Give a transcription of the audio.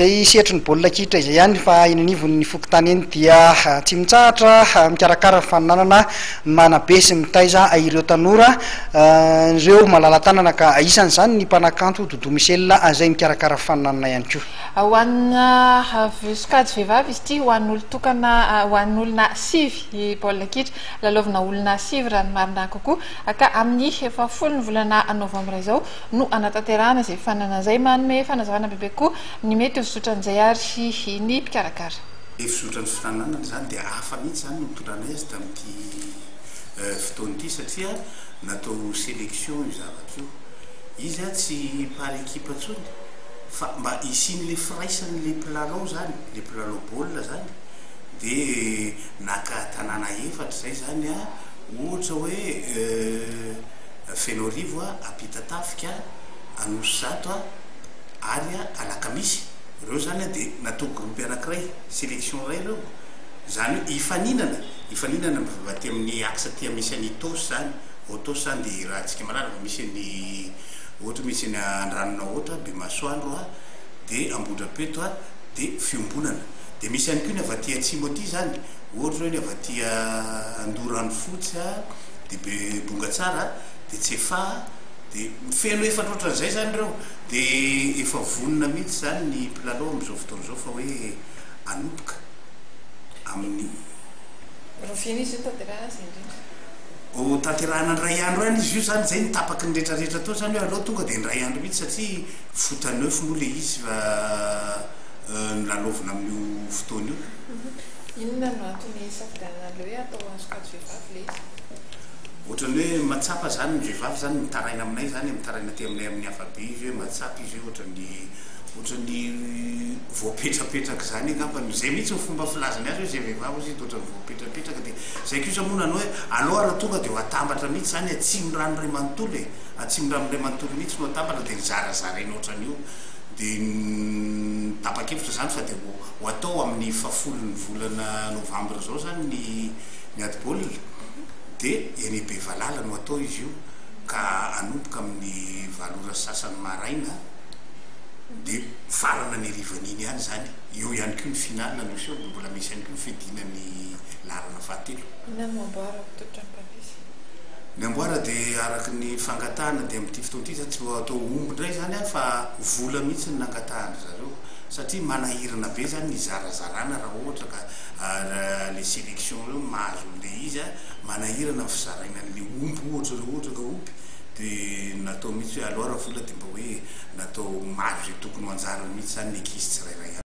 Izay sehatry ny baolina kitra izay ihany fa eny anivon'ny fokontany eny dia tsy mitsahatra mikarakara faninanana manabe sy mitaiza ireo tanora ireo malala-tanana ka isan'izany ny mpanakanto Doudou Michel izay mikarakara faninanana ihany koa. Ho an'ny sokajy vehivavy izy ity, ho an'olon-tokana, ho an'olona sivy baolina kitra, lalaovina olona sivy raha ny marina kokoa, ka amin'ny fahafolon'ny volana novambra izao no hanatanterahana izay fanana izay. Manome fanazavana bebe kokoa ny mety ho fizotran'izay ary ny mpikarakara. Ny fizotran'ny fifaninanana izany dia hafa mihitsy izany no nitondranay azy tamin'ity fotoana ity satria natao sélection io zavatra io. Izy tsy par équipe intsony fa mba hisian'ilay firaisan'ilay mpilalao izany, ilay mpilalao baolina izany dia naka tanàna efatra izay izany ohatra hoe Fenoarivo, Ampitatafika, Anosizato ary Alakamisy. Ireo izany dia natao groupe anankiray, sélection iray ireo. Izany hoe hifaninana, hifaninana aty amin'ny axe aty misy an'i Itaosy izany. Ao Itaosy izany dia raha antsika mahalala fa misy an'i, ohatra misy an'i Andranonahoatra, Bemasoandro, dia Ambohidrapeto, dia Fiombonana. Dia misy ihany koa ny avy aty atsimo aty izany, ohatra hoe ny avy aty Andoranofotsy, dia be Bongatsara, dia Tsefaha, dia feno efatra ohatran'izay izany ireo. Dia efa vonona mihitsy izany ny mpilalao amin'izao fotoana izao fa hoe hanomboka amin'ny. Rahoviana izy io tanterahina izay indrindra? Ho tanterahina indray andro ihany izy io izany, izay no tapaky ny rehetrarehetra teo izany hoe aleo tonga dia indray andro mihitsy satria foot à neuf moa ilay izy fa nolalaovina amin'io fotoana io. Inona no antony hisafidianana an'ilay hoe atao ho an'ny sokajy vehivavy ilay izy? Ohatran'ny hoe mahatsapa izany ny vehivavy izany mitaraina aminay izany e, mitaraina aty aminay amin'ny afabe izy hoe mahatsapa izy hoe ohatran'ny ohatran'ny voapetrapetraka izany angambany, izay mihitsy ny fomba filazany azy hoe izay vehivavy hozy izy dia ohatran'ny voapetrapetraka dia izay kosa moa nanao hoe aleo ary tonga dia ho atambatra mihitsy izany Atsimondrano iray manontolo e, Atsimondrano iray manontolo mihitsy no atambatra dia zarazaraina ohatran'io dia tapa-kevitra izany fa dia ho ho atao amin'ny fahafolon'ny volana novambra izao izany ny ny ady baolina dia eny Bevalala no atao izy io ka hanomboka amin'ny valo ora sy sasany maraina dia mifarana ny harivan'iny ihany izany, eo ihany koa ny finale no hiseho dia mbola misy ihany koa ny fiadiana ny laharana fahatelo. Inona no amboara ho tolotra ny mpandresy? Ny amboara dia araka ny fangatahana dia amin'ity fotoana ity izany tsy vao atao omby indray izany fa vola mihitsy no nangatahan-dry zareo satria manahirana be izany ny hizarazarana raha ohatra ka le sélection reo mahazo an'le izy a, manahirana ny fizaraina an'le omby ohatra reo ohatra ka omby de natao mihitsy hoe aleo ra vola de mba hoe natao mahazo ze tokony ho anjarany mihitsy zany ny ankizy tsirairay avy.